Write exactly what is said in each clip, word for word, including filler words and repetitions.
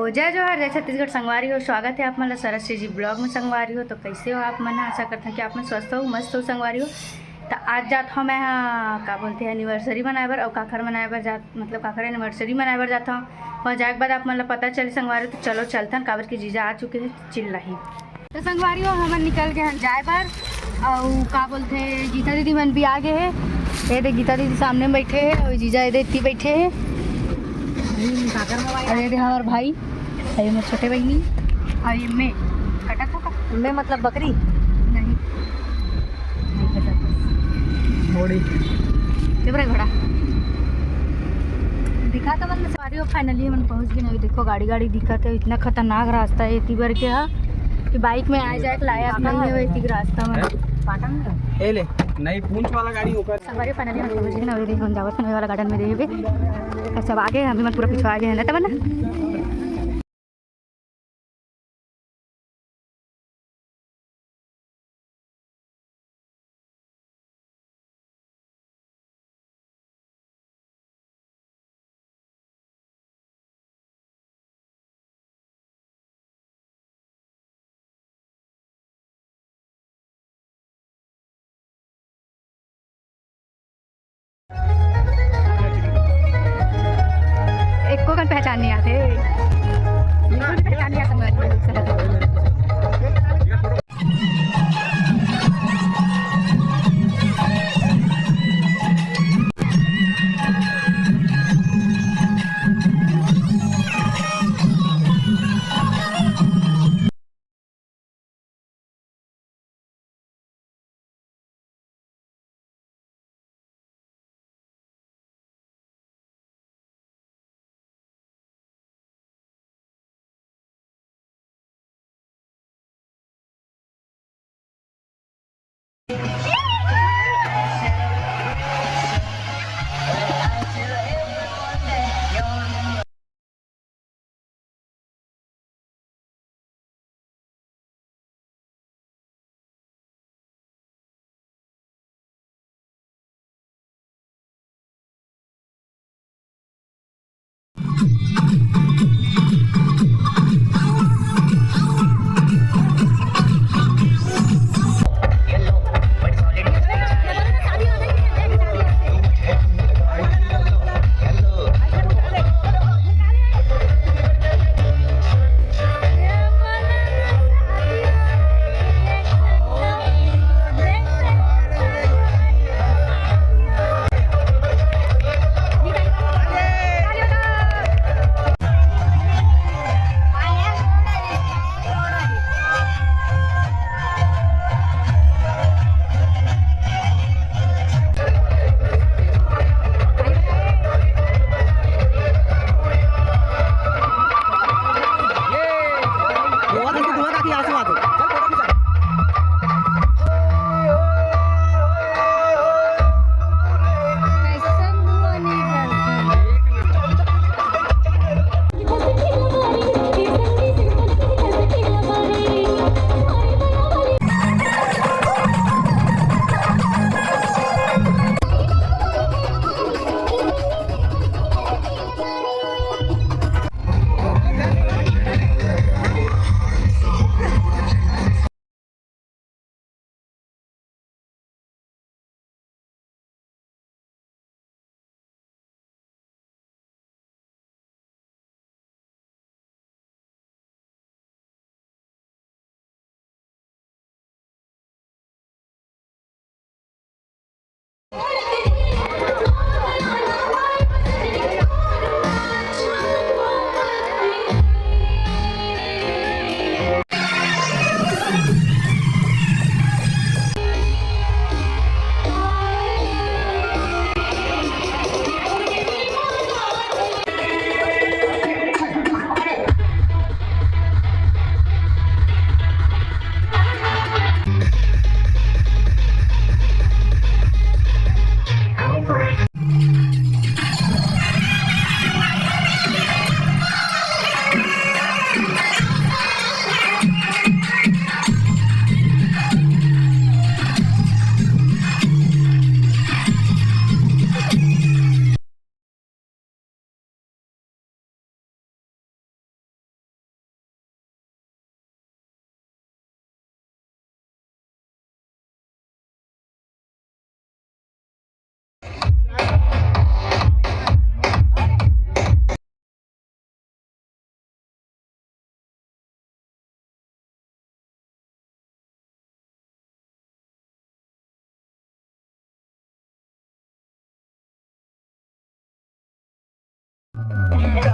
तो जय जोहार, जय छत्तीसगढ़ संगवारी हो। स्वागत हे आप मन ला सरस जी vlog में संगवारी हो। तो कइसे हो आप मन ह? आशा करथन कि आप मन स्वस्थ हो, मस्त हो संगवारी हो। त आज जात हव मैं ह, का बोलथे, anniversary मनाए बर, अउ काखर मनाए बर जात, मतलब काखर anniversary मनाए बर जात हव। वहाँ जाए के बाद आप मन ला पता चली संगवारी हो। तो चलो चलथन, काबर कि जीजा आ चुके हे चिल्लाही। तो संगवारी हो, हमन निकल गे हन जाए बर। अउ का बोलथे, गीता दीदी मन भी आ गे हे। ये दे गीता दीदी सामने में बैठे हे, अउ जीजा ये दे इत्ती बैठे हे। अउ ये दे हमार भाई, अउ ये मोर छोटे बहिनी, अउ ये मैं। कटत हो का? मैं मतलब बकरी? नहीं। नहीं कटत। घोड़ी। चुप रह घोड़ा। दिखा तो मतलब। अरे, finally हमन पहुंच गे हन। अभी देखो, गाड़ी गाड़ी दिखत हे, इतना खतरनाक रास्ता हे एती बर के हा कि bike में आए जाए के लायक नहीं हे एती रास्ता में। ए ले, नहीं, पूंछ वाला गाड़ी ओकर। संगवारी, finally हमन पहुंच गे हन। अभी देखो, हम जावत हन वाला garden में देखे। सब आगे, हमन पूरा पिछवा गे हन, तब ना। एको कन पहचान नहीं आते। पहचान नहीं आता।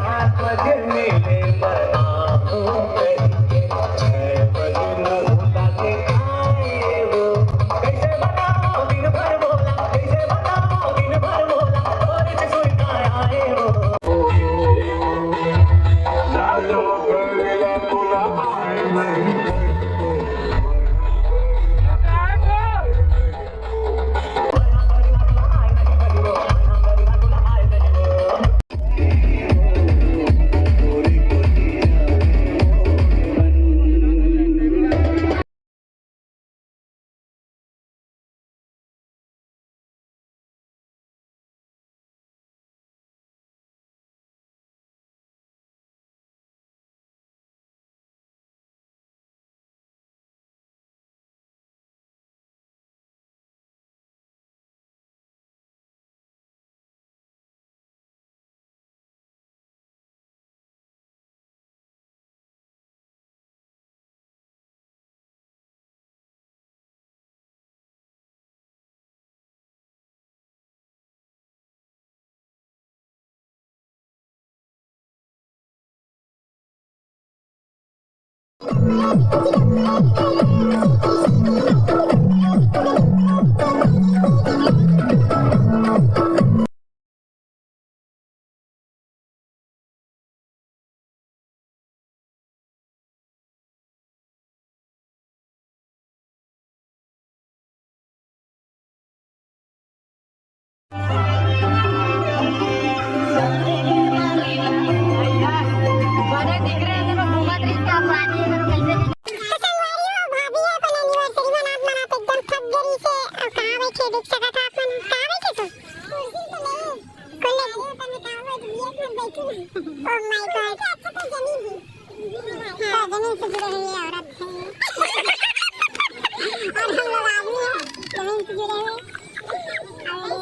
तो संगवारी हो, भाभी ह अपन एनिवर्सरी मनात मनात एकदम थक गे रहिस हे। अउ कहाँ बइठे, देख सकत हव आप मन, कहाँ बइठे तू? कुर्सी तो ले। कुल ले। अरे, तने कहाँ बइठ गया, मैं बैठू ना। Oh my God। अच्छा तो जमीन ही। हाँ, जमीन से जुड़े हुए औरत है। और हम लोग आदमी हैं, जमीन से जुड़े हुए। अरे,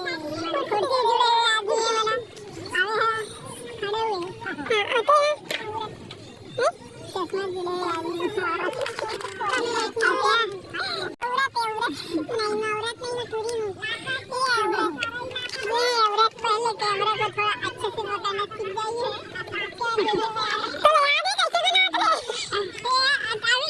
कुर्सी से जुड़े हुए आदमी है, मतलब। अरे, हाँ, खड़े हुए। हाँ, आते हैं। चश्मा जुड़े आदमी। औरत है, औरत। नहीं, मैं औरत नहीं, मैं टूरी हूँ। ये औरत, ये औरत पहले कैमरा को थोड़ा अच्छे से बताना सीख जाइए। तो आगे कैसे बनाते हैं? ये अभी कैसे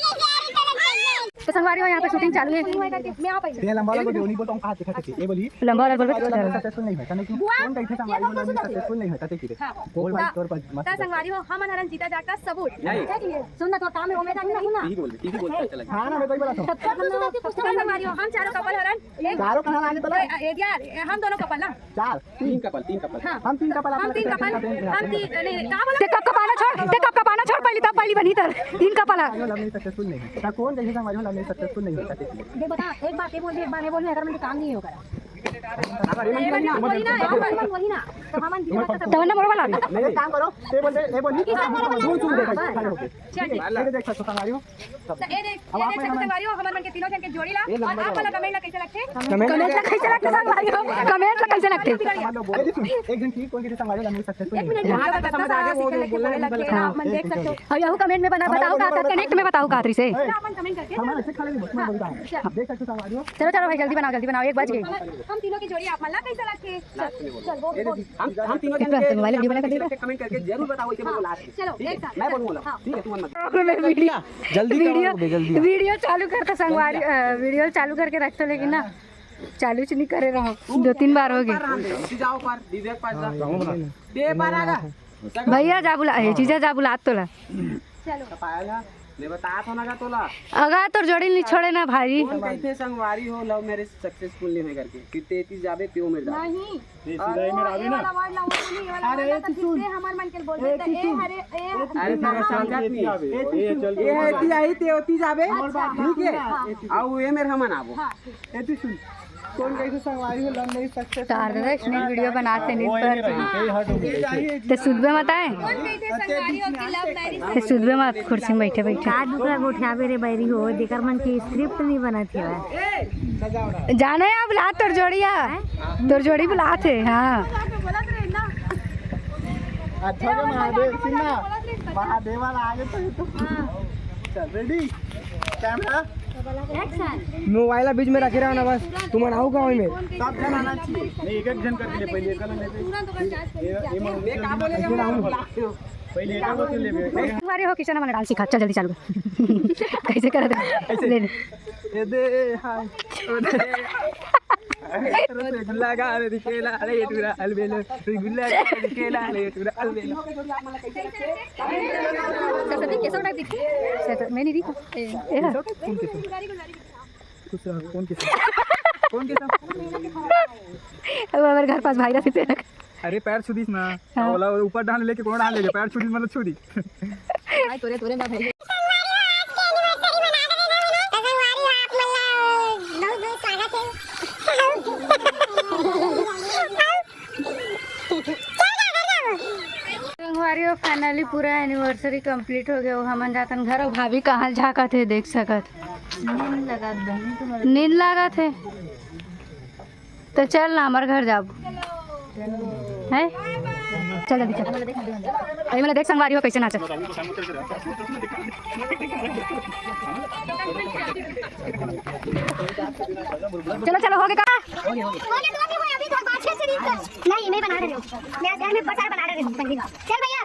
आ रही तरफ से? तो संगवारी हो, यहाँ पे शूटिंग चालू है। मैं यहाँ पे ये लंबा वाला को जो नहीं बोलता हूँ, कहाँ दिखा सकते? ये बोलिए। लंबा वाला बोल रहे, सक्सेसफुल नहीं होता, लेकिन बुआ, कौन कहीं से ये संगवारी तो बोला, सुनो। सक्सेसफुल नहीं होता, देखिए। हाँ। बोल भाई, ता-, तोर पास मत ता बोल। संगवारी हो, हमन हरन जीता जाट का सबूत। नहीं। ठीक है? सुन ना, तोर काम में वो मैं जाके सुन ना। यही बोल, यही बोल, अच्छा लगा। हाँ ना, मैं तो ही बोला था। सब तो सुन ना, सब तो संगवारी हो, हम चारों कपल हरन। एक चारों कहाँ आने पड़ा? ए, ए, यार, ए, हम दोनों कपल ना। चार, तीन कपल, तीन कपल। हाँ। हम तीन कपल, हम तीन कपल, हम तीन, नहीं, का बोला? ते कब कपाना छोड़, ते कब कपाना छोड़, पहली तब पहली बनी तर। तीन कपल है। लव नहीं सक्सेसफुल नहीं। ता कौन जैसे संगवारी हो, लव नहीं सक्सेसफुल नहीं होता, देखिए। देख बता, एक बात ये बोल दे, एक बार ये बोल दे, अगर मैंने काम नहीं होगा। अरे, वही ना, वही ना, वही ना। तो हम तवन ना मोर वाला। नहीं, एक काम करो, ये बोल दे, ये बोल दे। सुन, सुन, देख, खड़े होके। चल, ठीक। ये देख सकते हो, संगवारी हो। तो ये देख, ये देख सकते हो, संगवारी हो, हमन मन के तीनों जन के जोड़ी ला। और आप वाला कमेंट ला कैसे लगथे? कमेंट ला कैसे लगथे, संगवारी हो? कमेंट ला कैसे लगथे? ये देखो, एक दिन ठीक, कोई किसी संगवारी ला नहीं सक्सेसफुल एक मिनट, नहीं। वीडियो का कितना सारा सीखने लगे, बोले लगे, आप मन देख सकते हो। अब यहू कमेंट में बना, बताओ का, का कनेक्ट में बताओ का, तरी से। ए, अपन कमेंट करके हम ऐसे खड़े नहीं, मैं बोलता हूँ। चलो। देख सकते हो, संगवारी हो। चलो, चलो भाई, जल्दी बनाओ, जल्दी बनाओ, एक बज गई। हम तीनों की जोड़ी आप मन ला कैसे लगथे? चल, चल, वो, वो। हम, हम तीनों जन के मोबाइल वीडियो बना कर देगा। कमेंट करके जरूर बताओ, इसे बोलो लास्ट में। चलो, ठीक है? एक साथ। मैं बोलूँ, बोलो। हाँ। ठीक है, तुम मत। मैं बोलूँ। जल्दी करो, जल्दी, जल्दी। वीडियो चालू करता संगवारी, अ, वीडियो चालू करके रखता, लेकिन ना चालू च नहीं करे रहो, दो तीन बार हो गए। ऊपर रहने दो, जाओ ऊपर, दीदी के पास जा। हाँ, ये बे, बार आ जा। भैया जा बुला, ए, जीजा जा बुला तोला। चलो। पायल हा, मैं बता तो ना का तोला। अगर तोर जोड़ी नहीं छोड़े ना भाई। कौन कहिथे संगवारी हो लव मैरिज सक्सेसफुल नहीं होय करके? फिर तेतीस जाबे, तेओ मेर जाबे। नहीं। ये सीधा ही मेर आवे ना। ये वाला word ना, वो नहीं, ये वाला अरे, word ना, ए, तो फिर सुन। से हमर मन के बोल ए, देते, ए, सुन। हरे, ए, ए, अरे, तेरा समझत नहीं। ए, ए, चल, ये है, एती आई, ते ओती जाबे। अच्छा, ठीक है? हाँ। अउ ये मेर हमन आबो। हाँ, ठीक। ए, तू सुन। कौन कहिथे संगवारी हो लव मैरिज सक्सेस? तार दादा इसने वीडियो बनाते नहीं पर। ए, हट हो गया। ते सुधबे मत आए। कौन कहिथे संगवारी हो कि लव मैरिज? ते सुधबे मत, कुर्सी में बैठे बैठे। का दुखला गोठियाबे रे बैरी हो, जेकर मन के स्क्रिप्ट नहीं बनत हे। जाने अब ला तोर जोड़िया, तोर जोड़ी बुलात हे, हाँ। अच्छा के महादेव सिन्हा, महादेव वाला आगे तो, तो। चल, रेडी, कैमरा। मोबाइल बीच में रखे रहो ना बस, तुम आओ का में। सब जन आना चाहिए। नहीं, एक एक जन करके ले, पहले एकला लेते। ये, ये मन ऐसे ना हो। पहले एकला से लेबे। हमारे हो किशन, हमने डांस सिखा, चल जल्दी चालू कर। कैसे कर दे? ले ले। ये दे, हाय। रसगुल्ला का रे केला, अरे ये टूरा अलबेलो। रसगुल्ला का रे केला, अरे ये टूरा अलबेलो। सरस्वती कैसा टाइप दिखती है? सरस्वती, मैं नहीं दिखा। ए, ए, हाँ। कौन किसम? कुछ रहा, कौन किसम? कौन किसम? अब हमारे घर पास भाई रहते थे। अरे पैर छू दीस ना। हाँ। ओला ऊपर डाल लेके कौन डाल लेके पैर छू दीस, मतलब छू दी। भाई तोरे, तोरे ना भाई। संगवारी हो, finally पूरा anniversary complete हो गया। वो हमन जातन घर, अउ भाभी कहाँ झाँकत हे, देख सकत। नींद लागत हे। तो चल ना, हमार घर जाब। हैं? चल जल्दी चल। अरे, मतलब देख संगवारी हो, कैसे नाचत। चलो, चलो, हो गया का? नहीं, मैं बना रही हूँ। मैं आज घर में अचार बना रही हूँ। चल भैया।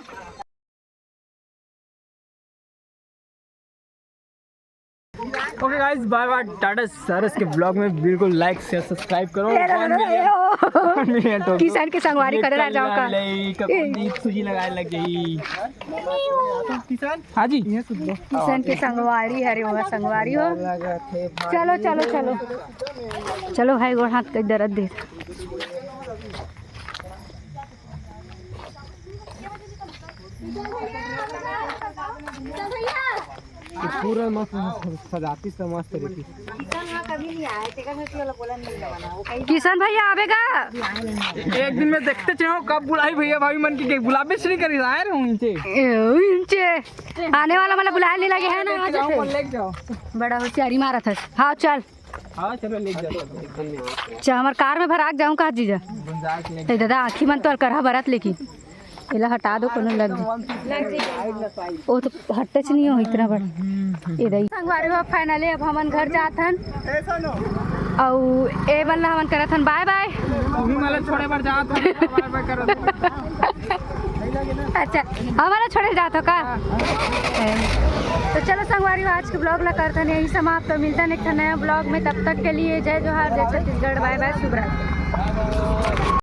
OK guys, bye bye, Tata. सरस के vlog में बिल्कुल like, share, subscribe करो। One million, one million तो किशन के संगवारी करे ला जाओ का? ले, कब दी खुशी लगाए लग गई। किशन? हाँ जी। किशन के संगवारी, हरे वहाँ संगवारी हो। चलो, चलो, चलो। चलो भाई, गोड़ हाथ के दर्द दे। ये पूरा मस्त सजाती से मस्त रहती। किशन भैया आवेगा। एक दिन में देखते चाहो कब बुलाई भैया भाभी मन की, बुलाबे से नहीं करी, आए रहे उनसे। ए, उनसे आने वाला मतलब बुलाए ले लगे है ना, आज से। लेके जाओ। बड़ा होशियारी मारत है। हाँ, चल। हाँ, चलो, ले जाओ। अच्छा, हमार कार में भरा के जाऊँ का जीजा? गुंजाइश नहीं। ए दादा, आँखी मन तो अलकरहा बरत, लेकिन एला हटा दो, कोनो लग जाए। वो तो हटच नहीं हो इतना बड़ा। ए दाई। संगवारी हो, finally अब हमन घर जात हन। अउ ए बल्ला हमन करत हन bye bye। तुम्ही मला छोड़े बर जात हन, bye bye करत हन। अच्छा, हमारा छोड़े जात हो का? तो चलो संगवारी हो, आज के vlog ला करथन यही समाप्त। तो मिलथन एक ठन नया vlog में, तब तक के लिए जय जोहार, जय छत्तीसगढ़, bye bye, शुभ रात्रि।